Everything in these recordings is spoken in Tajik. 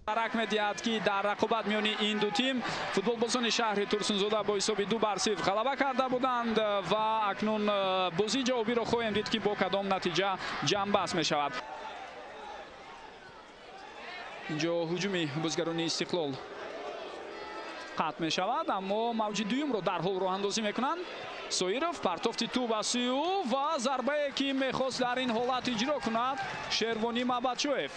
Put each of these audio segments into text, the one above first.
Дарак медиҳад, ки дар рақобат миёни ин ду тим футболбозони шаҳри Турсунзода бо ҳисоби 2-0 ғалаба карда буданд ва акнун бозии ҷавобиро хоҳем дид, ки бо кадом натиҷа ҷамъбаст мешавад. Инҷо ҳуҷуми бозигарони Истиқлол қатъ мешавад, аммо мавҷи дуюмро дарҳол роҳандозӣ мекунанд. Соиров партофти тӯб аз сӯи ӯ ва зарбае, ки мехост дар ин ҳолат иҷро кунад Шервонӣ Мабадшоев.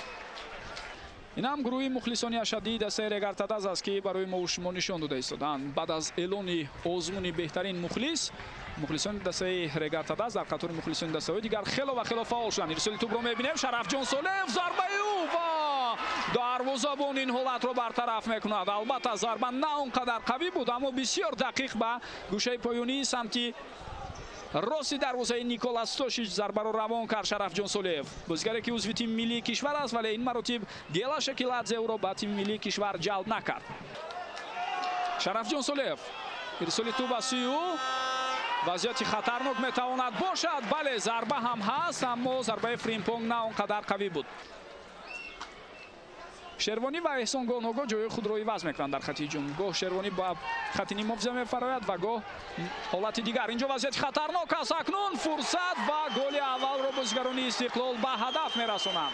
Ин ҳам гурӯҳи мухлисони ашаддии дастаи Регар-ТадАЗ аст, ки барои мо шумо нишон дода истоданд. Баъд аз эълони озмуни беҳтарин мухлис, мухлисони дастаи Регар-ТадАЗ дар қатори мухлисони дастаҳои дигар хело ва хело фаъол шуданд. Ирсоли тӯбро мебинем, Шарафҷон Солеев, зарбаи ӯ ва дарвозабон ин ҳолатро бартараф мекунад. Албатта зарба на он қадар қавӣ буд, аммо бисёр дақиқ ба гӯшаи поёнии самти рости дарвозаи Никола Стошич зарбаро равон кард Шарафҷон Солеев. Бозигаре, ки узви тими миллии кишвар аст, вале ин маротиб Гела Шакиладзе ӯро ба тими миллии кишвар ҷалб накард. Шарафҷон Солеев, ирсоли тӯб аз сӯи ӯ, вазъияти хатарнок метавонад бошад. Бале, зарба ҳам ҳаст, аммо зарбаи Фримпонг на он қадар қавӣ буд. Шервонӣ ва Эҳсон гоҳ ногоҳ ҷои худро иваз мекунанд дар хати ҳуҷум. Гоҳ Шервонӣ ба хати нимҳофиза мефарояд ва гоҳ ҳолати дигар. Инҷо вазъияти хатарнок аст. Акнун фурсат ва голи аввалро бозигарони Истиқлол ба ҳадаф мерасонанд.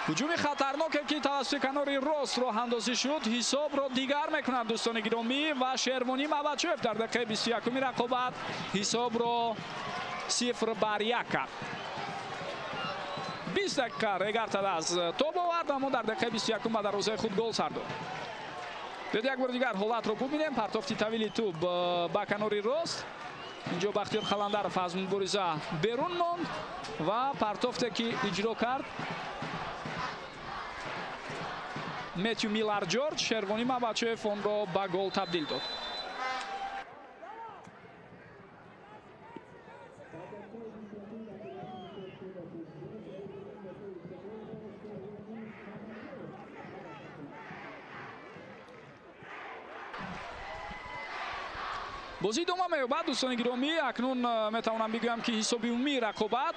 Ҳуҷуми хатарноке, ки тавассути канори рост роҳандозӣ шуд, ҳисобро дигар мекунад дӯстони гиромӣ ва Шервонӣ Мабадшоев дар дақиқаи 21-уми рақобат ҳисобро 0-1 кард. 20 дақиқа Регар-ТадАЗ тоб овард, аммо дар дақиқаи 21 ба дарвозаи худ гол сар дод. Биёед як бори дигар ҳолатро бубинем. Партофти тавили тӯб ба канори рост. Инҷо Бахтиёр Халандаров аз мубориза берун монд ва партофте, ки иҷро кард Мэтью Миллар Ҷорҷ, Шервонӣ Мабадшоев онро ба гол табдил дод. Бозӣ идома меёбад дӯстони гиромӣ. Акнун метавонам бигӯям, ки ҳисоби умумии рақобат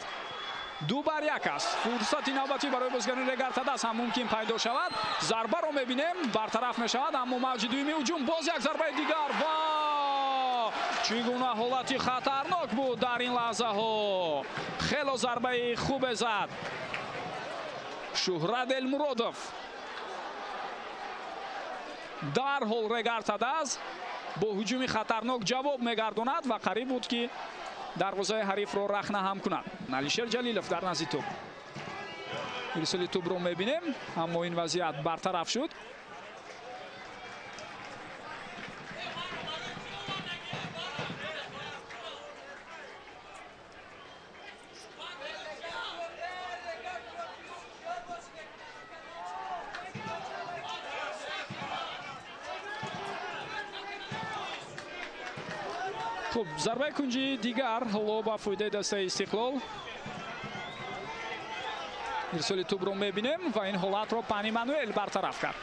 2-1 аст. Фурсати навбатӣ барои бозигарони Регар-ТадАЗ ҳам мумкин пайдо шавад. Зарбаро мебинем, бартараф мешавад, аммо мавҷи дуюми ҳуҷум, боз як зарбаи дигар ва чӣ гуна ҳолати хатарнок буд дар ин лаҳзаҳо. Хело зарбаи хубе зад Шуҳрат Элмуродов. Дарҳол Регар-ТадАЗ бо ҳуҷуми хатарнок ҷавоб мегардонад ва қариб буд, ки дарвозаи ҳарифро рахна ҳам кунад. Алишер Ҷалилов дар назди тӯб. Ирсоли тӯбро мебинем, аммо ин вазъият бартараф шуд. Хуб, зарбаи кунҷии дигар ҳоло ба фоидаи дастаи Истиқлол. Ирсоли тӯбро мебинем ва ин ҳолатро Пани Мануэл бартараф кард.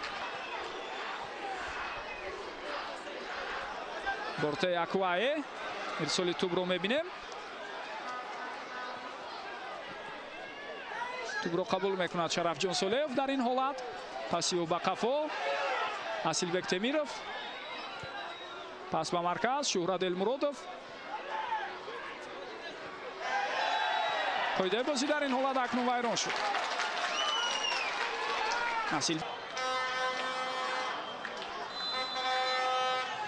Бортаи Акуае, ирсоли тӯбро мебинем. Тӯбро қабул мекунад Шарафҷон Солеев дар ин ҳолат. Паси ӯ ба қафо Асилбек Темиров. Пас ба марказ Шуҳрат Элмуродов. Қоидаи бозӣ дар ин ҳолат акнун вайрон шуд. Асил.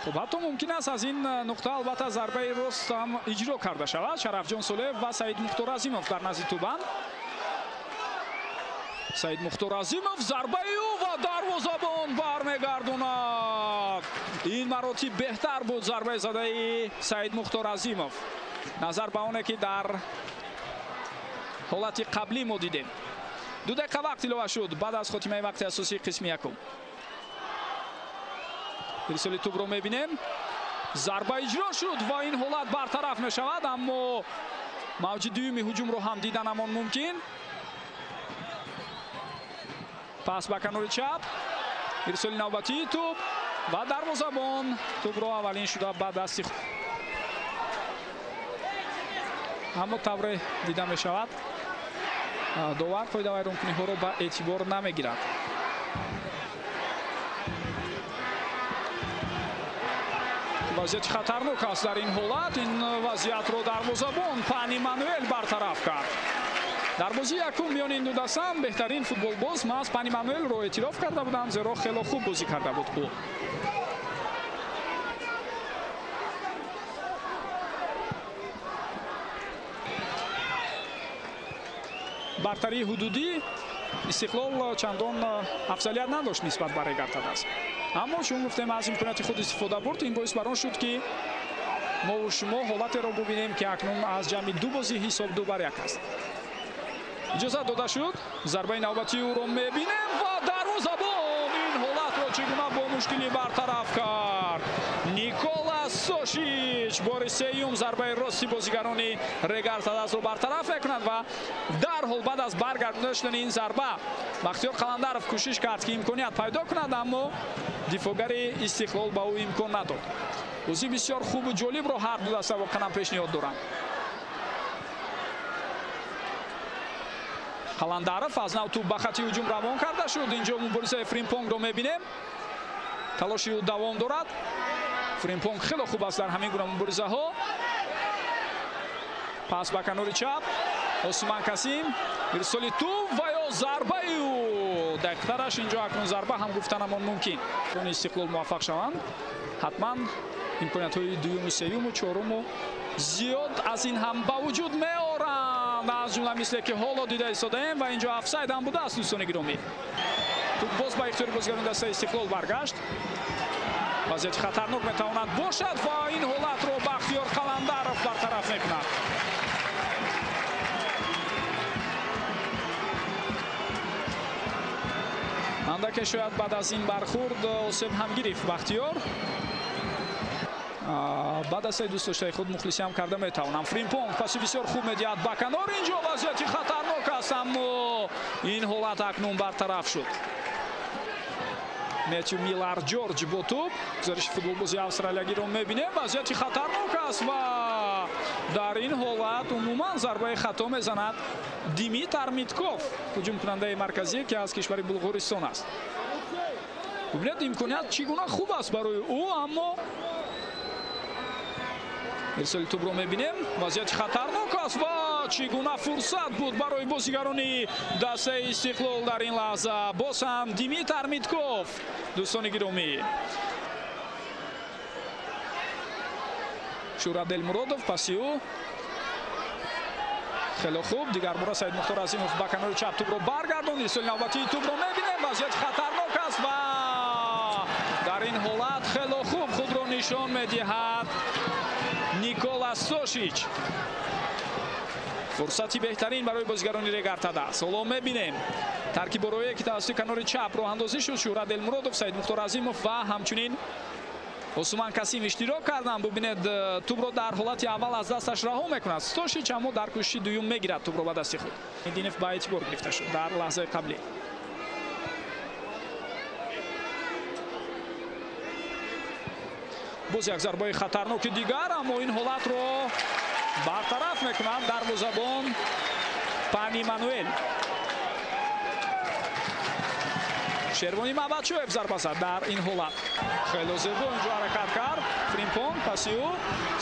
Хуб, ҳатто мумкин аст аз ин нуқта албатта зарбаи рост ҳам иҷро карда шавад. Шарафҷон Солеев ва Саид Мухтор Азимов дар назди тӯбанд. Саид Мухтор Азимов, зарбаи ӯ ва дарвозабон бармегардонад. Ин маротиб беҳтар буд зарбаи задаи Саид Мухтор Азимов назар ба оне, ки дар ҳолати қаблӣ мо дидем. 2 дақиқа вақт илова шуд баъд аз хотимаи вақти асосии қисми якум. Ирсоли тӯбро мебинем. Зарба иҷро шуд ва ин ҳолат бартараф мешавад, аммо мавҷи дуюми ҳуҷумро ҳам диданамон мумкин. Пас ба канори чап, ирсоли навбатии тӯб ва дарвозабон тӯбро аввалин шуда ба дасти худ. Аммо тавре дида мешавад, довар қоидавайронкуниҳоро ба эътибор намегирад. Вазъияти хатарнок аст дар ин ҳолат. Ин вазъиятро дарвозабон Пани Мануэл бартараф кард. Дар бозии якум миёни ин ду даста беҳтарин футболбоз маҳз Пани Мануэлро эътироф карда буданд, зеро хело хуб бозӣ карда буд ӯ. Бартарии ҳудудӣ Истиқлол чандон афзалият надошт нисбат ба Регар-ТадАЗ. Аммо чун гуфтем аз имконияти худ истифода бурд, ин боис бар он шуд ки мо шумо ҳолатеро бубинем ки акнун аз ҷамъи ду бозӣ ҳисоб 2-1 аст. Иҷозат дода шуд. Зарбаи навбатии ӯро мебинем ва дарвозабон ин ҳолатро чӣ гуна бо мушкилӣ бартараф кард. Никола Сошич бори сеюм зарбаи рости бозигарони Регар-ТадАЗро бартараф мекунад ва дарҳол баъд аз баргардонда шудани ин зарба Бахтиёр Қаландаров кӯшиш кард ки имконият пайдо кунад, аммо дифоъгари Истиқлол ба ӯ имкон надод. Бозии бисёр хубу ҷолибро ҳар ду даста воқеан пешниҳод доранд. Қаландаров аз нав тӯб ба хати ҳуҷум равон карда шуд. Инҷо муборизаи Фримпонгро мебинем. Талоши ӯ давом дорад. Фримпонг хеле хуб аст дар ҳамин гуна муборизаҳо. Пас ба канори чап Осман Касим, ирсоли тӯб ва ё зарбаи ӯ. Дақиқтараш инҷо акнун зарба ҳам гуфтанамон мумкин. Истиқлол муваффақ шаванд, ҳатман имкониятҳои дуюму сеюму чоруму зиёд аз ин ҳам ба вуҷуд меоранд. Аз ҷумла мисле ки ҳоло дида истодаем ва инҷо офсайд ҳам будааст, дӯстони гиромӣ. Тӯб боз ба ихтиёри бозигарони дастаи Истиқлол баргашт. Вазъияти хатарнок метавонад бошад ва ин ҳолатро Бахтиёр Қаландаров бартараф мекунад. Андаке шояд баъд аз ин бархурд осеб ҳам гирифт Бахтиёр. Ба дастаи дӯстдоштаи худ мухлисӣ ҳам карда метавонам. Фримпонг паси бисёр хуб медиҳад ба канор. Инҷо вазъияти хатарнок аст, аммо ин ҳолат акнун бартараф шуд. Мэтью Миллар Ҷорҷ бо тӯб. Гузариши футболбози австралиягиро мебинем. Вазъияти хатарнок аст ва дар ин ҳолат умуман зарбаи хато мезанад Димитар Митков, ҳуҷумкунандаи марказӣ ки аз кишвари Булғористон аст. Бубинед, имконият чӣ гуна хуб аст барои ӯ, аммо ирсоли тӯбро мебинем. Вазъияти хатарнок аст ва чӣ гуна фурсат буд барои бозигарони дастаи Истиқлол дар ин лаҳза. Боз ҳам Димитар Митков, дӯстони гиромӣ. Шӯҳрат Элмуродов паси ӯ хеле хуб. Дигар бора Саид Мухтор Азимов ба канори чап тӯбро баргардонд. Ирсоли навбатии тӯбро мебинем. Вазъияти хатарнок аст ва дар ин ҳолат хеле хуб худро нишон медиҳад Никола Сошич. Фурсати беҳтарин барои бозигарони Регар-ТадАЗ. Ҳоло мебинем таркиборое ки тавассути канори чап роҳандозӣ шуд. Шӯҳрат Элмуродов, Саид Мухтор Азимов ва ҳамчунин Осман Касим иштирок карданд. Бубинед, тӯбро дар ҳолати аввал аз дасташ раҳо мекунад Стошич, аммо дар кӯшиши дуюм мегирад тӯбро ба дасти худ. Динев ба эътибор гирифта шуд дар лаҳзаи қаблӣ. Боз як зарбаи хатарноки дигар, аммо ин ҳолатро бартараф мекунад дарвозабон Пани Мануэл. Шервони Мабачоев зарба зад дар ин ҳолат. Хеле зебо инҷо ҳаракат кард Фримпонг, паси ӯ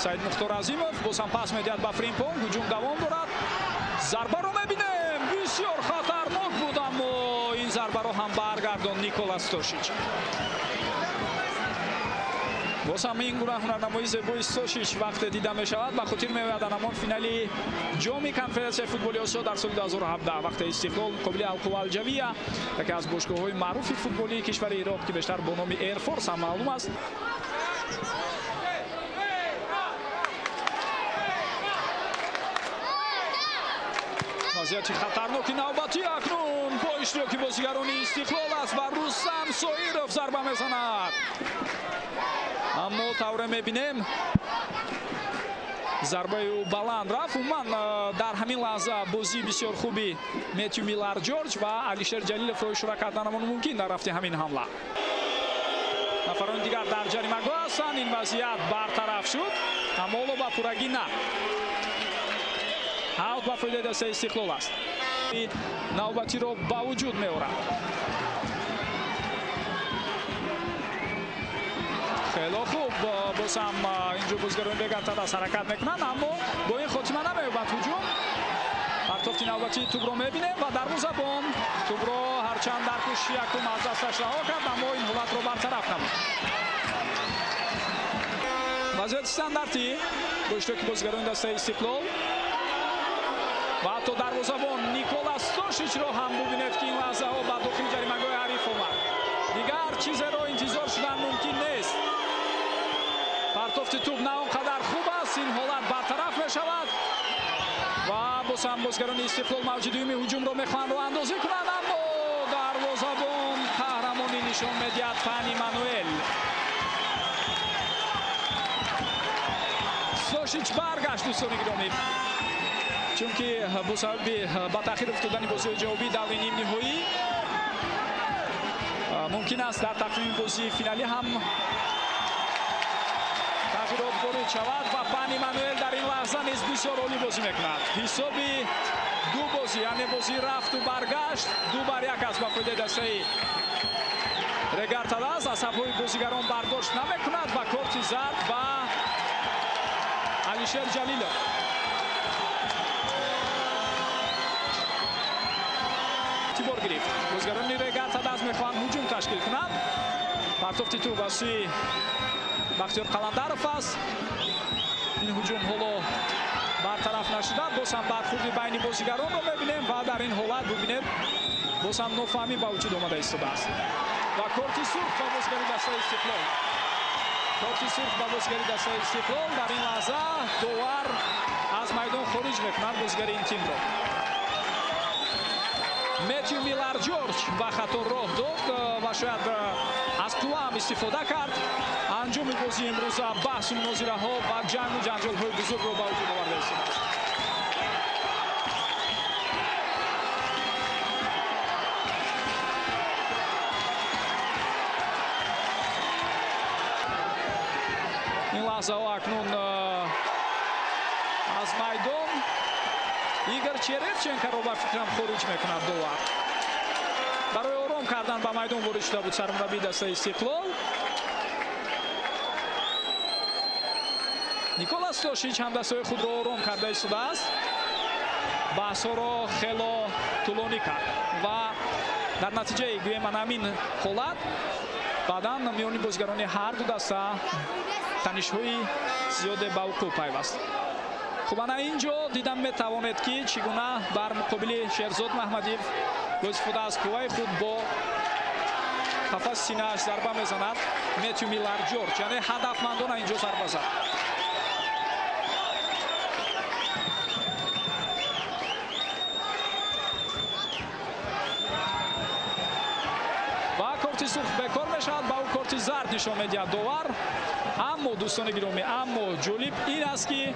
Саид Мухтор Азимов боз ҳам пас медиҳад ба Фримпонг. Ҳуҷум давом дорад. Зарбаро мебинем, бисёр хатарнок буд, аммо ин зарбаро ҳам баргардонд Никола Стошич. Боз ҳам ин гуна ҳунарнамоии зебои Стошич вақте дида мешавад, ба хотир меояд ҳамон финали ҷоми конфедератсияи футболи Осиё дар соли 2017, вақте Истиқлол муқобили Алқува Алҷавия, яке аз бошгоҳҳои маъруфи футболии кишвари Ироқ ки бештар бо номи Air Force ҳам маълум аст. Вазъияти хатарноки навбатӣ акнун бо иштироки бозигарони Истиқлол аст ва Рустам Соиров зарба мезанад. Аммо тавре мебинем зарбаи ӯ баланд рафт. Умуман дар ҳамин лаҳза бозии бисёр хуби Мэтью Миллар Ҷорҷ ва Алишер Ҷалиловро ишора карданамон мумкин дар рафти ҳамин ҳамла. Нафарони дигар дар ҷаримагоҳ ҳастанд. Ин вазъият бартараф шуд, аммо ҳоло ба пуррагӣ на. Аут ба фоидаи дастаи Истиқлол аст. Навбатиро ба вуҷуд меорад. Хеле хуб, боз ҳам инҷо бозигарони Регар-ТадАЗ ҳаракат мекунанд, аммо бо ин хотима намеёбад ҳуҷум. Партофти навбатии тӯбро мебинем ва дарвозабон тӯбро ҳарчанд дар кӯшиши якум аз дасташ раҳо кард, аммо ин ҳолатро бартараф намуд. Вазъияти стандартӣ бо иштироки бозигарони дастаи Истиқлол ва ҳатто дарвозабон Никола Стошичро ҳам бубинед, ки ин лаҳзаҳо ба дохили ҷаримагоҳи ҳариф омад. Дигар чизеро интизор шудан мумкин нест. Партофти тӯб на он қадар хуб аст, ин ҳолат бартараф мешавад ва боз ҳам бозигарони Истиқлол мавҷи дуюми ҳуҷумро мехоҳанд роҳандозӣ кунанд, аммо дарвозабон қаҳрамонӣ нишон медиҳад Пани Мануэл. Стошич баргашт, дӯстони гиромӣ, чунки бо сабаби ба таъхир афтодани бозиҳои ҷавобии даври нимниҳоӣ мумкин аст дар тақвими бозии финалӣ ҳам тағйирот ворид шавад ва Пани Мануэл дар ин лаҳза низ бисёр олӣ бозӣ мекунад. Ҳисоби ду бозӣ, яъне бозии рафту баргашт, 2-1 аст ба фоидаи дастаи Регар-ТадАЗ. Асабҳои бозигарон бардошт намекунад ва корти зард ба Алишер Ҷалилов. Тибор гирифт. Бозигарони Регар-ТадАЗ мехоҳанд ҳуҷум ташкил кунанд. Партофти тӯб ба сӯи Бахтиёр Қаландаров аст. Ин ҳуҷум ҳоло бартараф нашуда. Боз ҳам бархӯрди байни бозигаронро мебинем ва дар ин ҳолат бубинед, боз ҳам нофаҳмӣ ба вуҷуд омада истодааст. Ва корти сурх ба бозигари дастаи Истиқлол. Корти сурх ба бозигари дастаи Истиқлол. Дар ин лаҳза довар аз майдон хориҷ мекунад бозигари ин тимро. Мэтью Миллар Ҷорҷ ба хато роҳ дод ва шояд аз қувва ҳам истифода кард. Анҷоми бозии имрӯза баҳсу мунозираҳо ва ҷангу ҷанҷолҳои бузургро ба вуҷуд оварда истодааст. Ин лаҳзаҳо акнун аз майдон Игор Черевченкоро ба фикрам хориҷ мекунад довар. Барои ором кардан ба майдон ворид шуда буд сармураббии дастаи Истиқлол. Никола Стошич ҳам дастаи худро ором карда истодааст. Баҳсҳоро хело тӯлонӣ кард ва дар натиҷаи гӯем ана ҳамин ҳолат баъдан миёни бозигарони ҳар ду даста танишҳои зиёде ба вуқӯъ пайваст. Хуб, ана ин ҷо дидан метавонед, ки чӣ гуна бар муқобили Шерзод Маҳмадиев бо истифода аз қувваи худ бо қафаси синааш зарба мезанад Мэтью Миллар Ҷорҷ, яъне ҳадафмандона ин ҷо зарба зад. Ва корти сурх бекор мешавад, ба ӯ корти зард нишон медиҳад довар. Аммо дӯстони гиромӣ, аммо ҷолиб ин аст, ки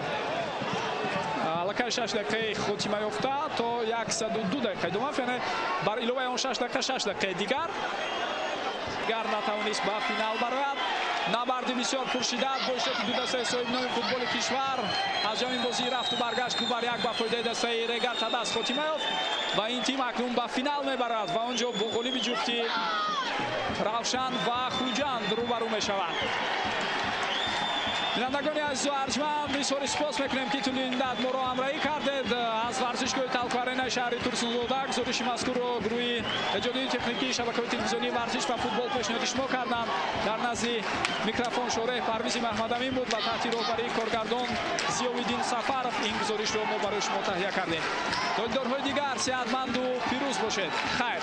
аллакай 6 дақиқаи хотима ёфта то 102 дақиқа идома, яъне бар иловаи он 6 дақиқа 6 дақиқаи дигар натавонист ба финал барояд. Набарди бисёр пуршиддат бо иштироки ду дастаи соҳибноми футболи кишвар аз ҷамъи бозии рафту баргашт 2-1 ба фоидаи дастаи Регар-ТадАЗ хотима ёфт ва ин тим акнун ба финал мебарад ва он ҷо бо ғолиби ҷуфти Равшан ва Хуҷанд рӯбарӯ мешавад. Бинандагони азизу арҷманд, бисёри сипос мекунем, ки тӯли ин дат моро ҳамроҳӣ кардед. Аз варзишгоҳи Талко-Аренаи шаҳри Турсунзода гузориши мазкурро гурӯҳи эҷодии техникии шабакаҳои телевизионии варзиш ва футбол пешниҳоди шумо карданд. Дар назди микрофон шореҳ Парвизи Маҳмадамин буд ва таҳти роҳбарии коргардон Зиёвиддин Сафаров ин гузоришро мо барои шумо таҳия кардем. То дидорҳои дигар сеҳатманду пирӯз бошед. Хайр.